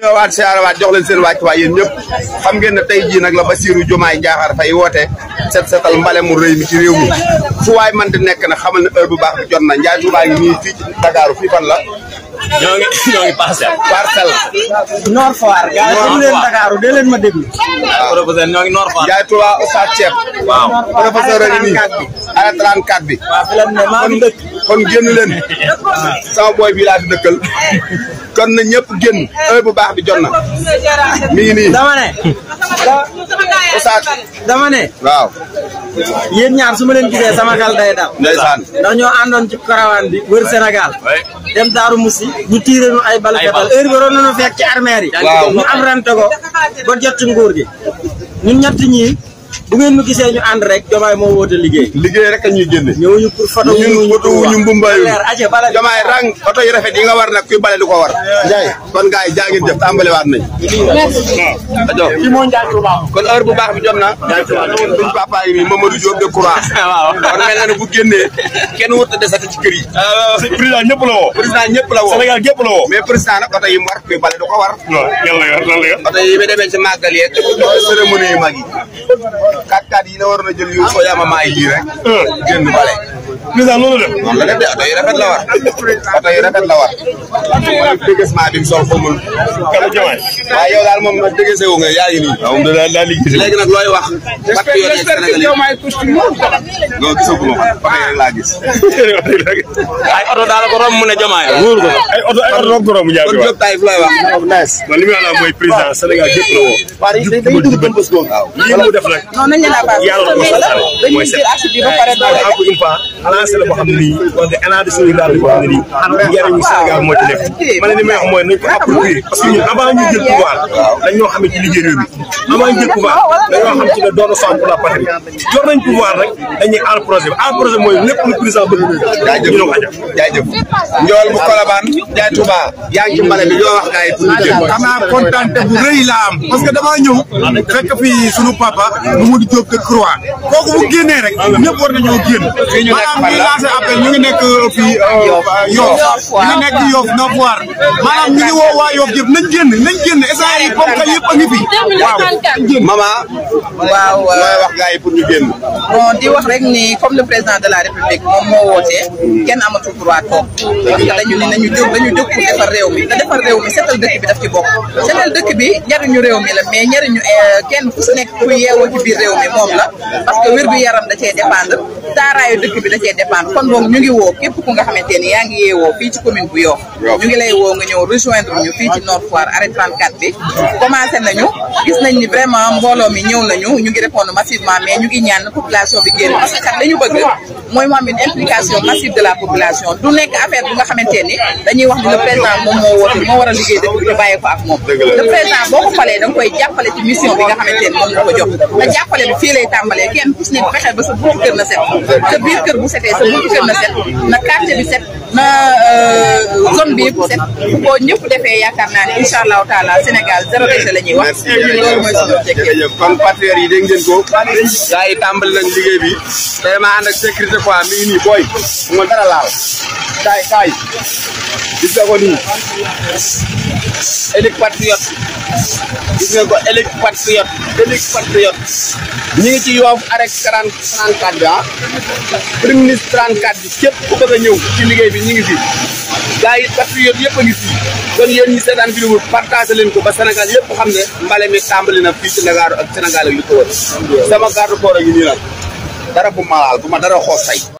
ñoo waat siyaarawaat jox leen seen wàccuwaay yéen ñëpp xam ngeen ne tey jii nag la Bassirou Diomaye Diakhar Faye woote set setal mbale mu rëy mi ci réew mi fu waay man di nekk na xamal ne heure bu baax bi jot na Ndiaye Touba ngi nii fii ci Dakar fii fan la ñoo ngi parcelle Nord Foire gars yi leen Dakar de leen ma déglu professeur ñoo ngi Nord Foire Ndiaye Touba Oustaz Thiep waaw professeur a ngi nii ala 34 bi waaw fi leen ne maa ngi dëkk kon génn leen sama boy bi laa fi dëkkal kon na ñëpp génn heure bu baax bi jot na mi ngi nii dama ne Oustaz dama ne waaw yéen ñaar su ma leen gisee sama xel day dal ndeysaan ndax ñoo àndoon ci caravane bi wër Sénégal dem Daaru Musi ñu tiire ñu ay bal fetal heure bi waroon nañu fekk ci armeer yi ñu am rante ko ba jot ci nguur gi ñun ñett ñii bu ngeen ñu gisee ñu ànd rek Diomaye moo woote liggéey rek a ñuy génne ñëwuñu pour photo ñun photo wuñu mbumbayu bala Diomaye rang oto yi rafet yi nga war nag kuy bale du ko war Ndiaye kon gars yi jaa ngeen jëf tàmbali waat nañ ajo kii moo Ndiaye Touba kon heure bu baax bi jot na duñ papa yi mi Mamadou Diop de Croix kon mel na ne bu génnee kenn wut a desati ci kër yi président ñëpp la woo président ñëpp la woo Sénégal ñëpp la woo mais président nag oto yi mu war kuy bale du ko war oto yi ba demee ci màggal yeeg cérémonie yu mag yi 4x4 yi la waroon a jël yu soo yama maay lii rek génn bale président loolu def noonu la def de oto yi rafet la war oto yi rafet la war moom déguisement bi mu sol xamul kala Diomaye waaye yow daal moom nag déguisé wu nga yaa ngi nii moom daa liggéey léegi nag looy wax patriote yeeg Sénégal yi non gisaguma ko oto yi rek laa gis ay oto daal ko romb mu ne Diomaye wóor ko ay oto roog borom Ndiaye kon Diop Taïf looy wax man li muy wax mooy président Sénégal ñëpp la woo lii mu def nag yàlla ko santaane mooy set encore une fois lancé la boo xam ne nii wax nga élan de solidarité boo xam ne nii njëriñu Sénégal moo ci nekk ma ne li may wax mooy nañ ko approprier parce que ñun avant ñu jël pouvoir dañ ñoo xamee ci liggéey réew mi avant ñu jël pouvoir dañoo xam ci ne doon na soxla pour la patrie jor nañ pouvoir rek dañuy aar projet bi aar projet mooy lépp lu président bëgg ñu doon aja jaajëf njool bu Colobane Ndiaye Touba yaa ngi ci mbale bi yoo wax gars yi pour ñu jël xanaa kontaan bu rëy laa am parce que damaa ñëw fekk fi sunu papa Mamadou Diop de Croix kooku bu génnee rek ñëpp war nañoo génn maanaam ñuy lancé appel ñu ngi nekk fii Yoff ñu ngi nekk Yoff Nord Foire maanaam ñu ngi woo waa Yoff yëpp nañ génn essence yi ponkal yëpp a ngi fi waaw maman waaw looy wax gars yi pour ñu génn bon di wax rek ni comme le président de la république moom moo wootee kenn amatul droit toog parce que dañu ne dañu jóg pour defar réew mi te defar réew mi setal dëkk bi daf ci bokk setal dëkk bi njariñu réew mi la mais njariñu kenn ku si nekk ku yeewoo ci biir réew mi moom la parce que wér gu yaram da cee dépendre taaraayu dëkk bi da cee dépendre kon boog ñu ngi woo képp ku nga xamante ni yaa ngi yeewoo fii ci commune bu Yoff ñu ngi lay woo nga ñëw rejoindre ñu fii ci Nord Foire arrêt 34 bi commencé nañu gis nañ ni vraiment mbooloo mi ñëw nañu ñu ngi répondre massivement mais ñu ngi ñaan population bi génn parce que kat dañu bëgg mooy mu am une implication massive de la population du nekk affaire bu nga xamante ni dañuy wax ni le président moom moo woote moo war a liggéey dëkk bi ñu bàyyee ko ak moom le président boo ko falee da nga koy jàppale ci mission bi nga xamante ni moom la ko jox te jàppale bi fii lay tàmbalee kenn ku si nekk fexe ba sa buntu kër na set sa biir kër bu setee sa buntu kër na set na quartier bi set na zone bi yëpp set bu ko ñëpp defee yaakaar naa ne incha allahu taala Sénégal zéro déchet la ñuy wax loolu mooy suñu objectif kon patriote yi dégg ngeen ko gars yi tàmbali nañ liggéey bi tey ma ànd ak sécurité quoi mi ngi nii booy mu ma dara laal kaay gis nga ko nii élite patriote gis nga ko élite patriote ñu ngi ci Yoff arrêt 34 bi premier ministre 34 bi képp ku bëgg a ñëw ci liggéey bi ñu ngi fi gars yi patriote yëpp a ngi fi kon yéen ñi seetaan vidéo partagé leen ko ba Sénégal yëpp xam ne mbale mi tàmbali na fii ci Ndakaaru ak Sénégal ak li ko wër sama garde corps a ngi nii nag dara bu ma laal bu ma dara xoos say